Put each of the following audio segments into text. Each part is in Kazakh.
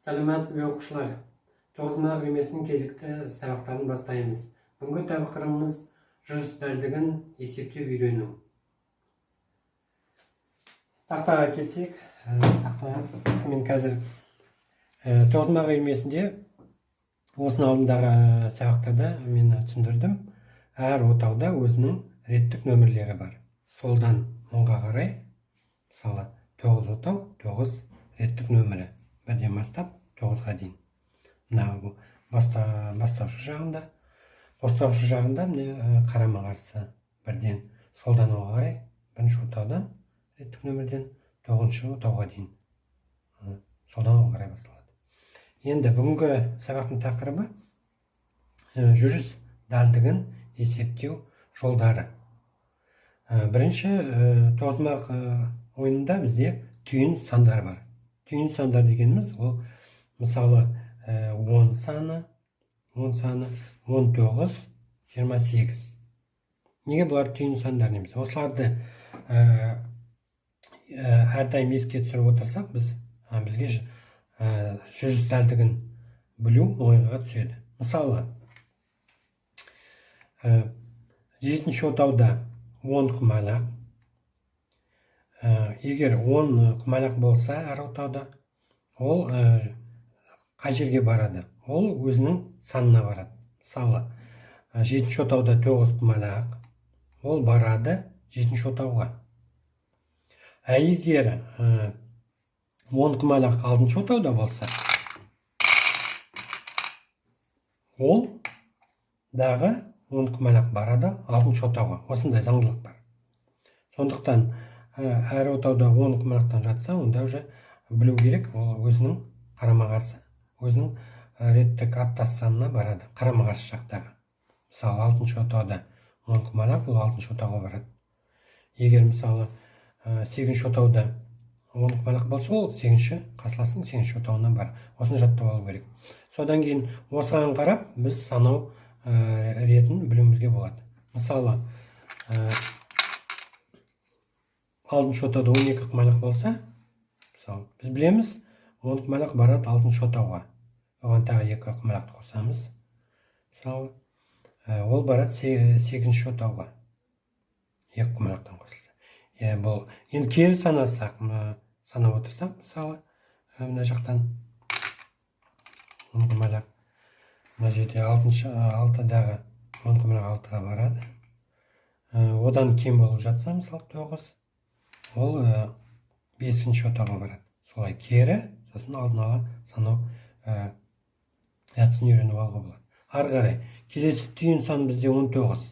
Сәлеметсіз бе, оқушылар! Тоғызқұмалақ үйірмесінің кезекті сабақтарын бастаймыз. Бүгінгі тақырыбымыз: жүріс дәлдігін есептеп үйрену. Тақтаға келсек, тақта мен қазір тоғызқұмалақ үйірмесінде осының алдындағы сабақтарда мен түсіндірдім. Әр отауда өзінің реттік нөмірлері бар, солдан оңға қарай. Мысалы, тоғыз отау, тоғыз реттік нөмірі, 1-ден бастап 9-ға дейін. Мына бұл бастаушы жағында, қостаушы жағында, міне, қарама қарсы 1-ден, солдан оңға қарай, бірінші отаудан, реттік нөмірден тоғызыншы отауға дейін, солдан оңға қарай басталады. Енді бүгінгі сабақтың тақырыбы: жүріс дәлдігін есептеу жолдары. Бірінші, тоғызқұмалақ ойынында бізде түйін сандар бар. Түйін сандар дегеніміз ол, мысалы, 10 саны, 10 саны, 19, 28. Неге бұлар түйін сандар дейміз? Осыларды әрдайым еске түсіріп отырсақ, бізге жүріс дәлдігін білу оңайға түседі. Мысалы, жетінші отауда 10 құмалақ. Егер 10 құмалақ болса әр отауда, ол қай жерге барады? Ол өзінің санына барады. Мысалы, жетінші отауда тоғыз құмалақ, ол барады жетінші отауға. А егер 10 құмалақ алтыншы отауда болса, ол дағы 10 құмалақ барады алтыншы отауға. Осындай заңдылық бар. Сондықтан әр отауда 10 құмалақтан жатса, онда уже білу керек, ол өзінің қарама қарсы, өзінің реттік аттас санына барады, қарама қарсы жақтағы. Мысалы, алтыншы отауда 10 құмалақ, ол алтыншы отауға барады. Егер, мысалы, сегізінші отауда 10 құмалақ болса, ол сегізінші, қарсыластың сегізінші отауына бар. Осыны жаттап алу керек. Содан кейін осыған қарап біз санау ретін білуімізге болады. Мысалы, алтыншы отауда 12 құмалақ болса, мысалы, біз білеміз, 10 құмалақ барады алтыншы отауға, оған тағы екі құмалақты қосамыз. Мысалы, ол барады сегізінші отауға, екі құмалақтан қосылса. Иә, бұл енді кері санасақ, мына санап отырсақ, мысалы, мына жақтан 10 құмалақ, мына жерде алтыншы, алтыдағы 10 құмалақ алтыға барады. Одан кем болып жатса, мысалы, тоғыз, ол бесінші отауға барады. Солай кері, сосын алдын ала санау әдісін үйреніп алуға болады. Ары қарай келесі түйін сан бізде 19.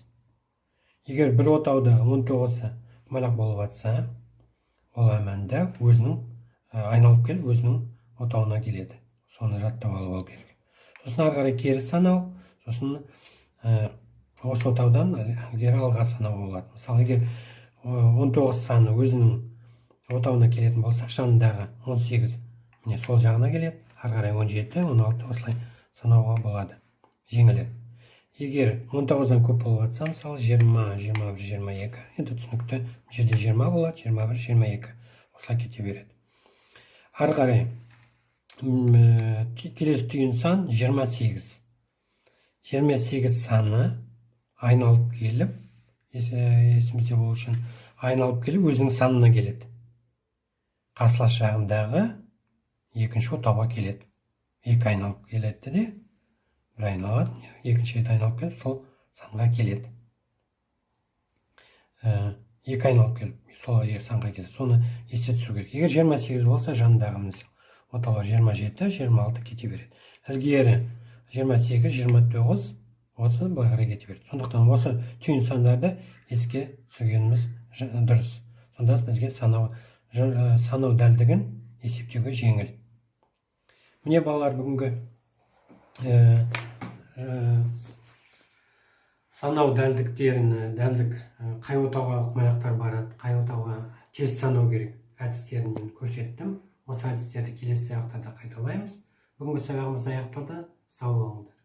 Егер бір отауда 19 құмалақ болып жатса, ол әмәнда өзінің айналып келіп өзінің отауына келеді. Соны жаттап алу керек. Сосын ары қарай кері санау, сосын осы отаудан ілгері алға санауға болады. Мысалы, егер 19 саны өзінің отауына келетін болса, жанындағы 18, міне, сол жағына келеді. Ары қарай 17, 16, осылай санауға болады, жеңіл. Егер 19-дан көп болып жатса, мысалы, 20, 21, 22, енді түсінікті, мына жерде 20 болады, 21, 22, осылай кете береді. Ары қарай келесі түйін сан 28. 28 саны айналып келіп, есімізде болу үшін, айналып келіп өзінің санына келеді, қарсылас жағындағы екінші отауға келеді. Екі айналып келеді де, бір айналады, екінші рет айналып келіп сол санға келеді. Екі айналып келіп сол санға келеді. Соны есте түсіру керек. Егер 28 болса, жанындағы, міне, отаулар 27, 26 кете береді. Ілгері 28, 29, 30, былай қарай кете береді. Сондықтан осы түйін сандарды еске түсіргеніміз дұрыс. Сонда бізге санау дәлдігін есептеуге жеңіл. Міне, балалар, бүгінгі санау дәлдіктерін, дәлдік, қай отауға құмалақтар барады, қай отауға, тез санау керек әдістерін мен көрсеттім. Осы әдістерді келесі сабақтарда қайталаймыз. Бүгінгі сабағымыз аяқталды. Сау болыңдар.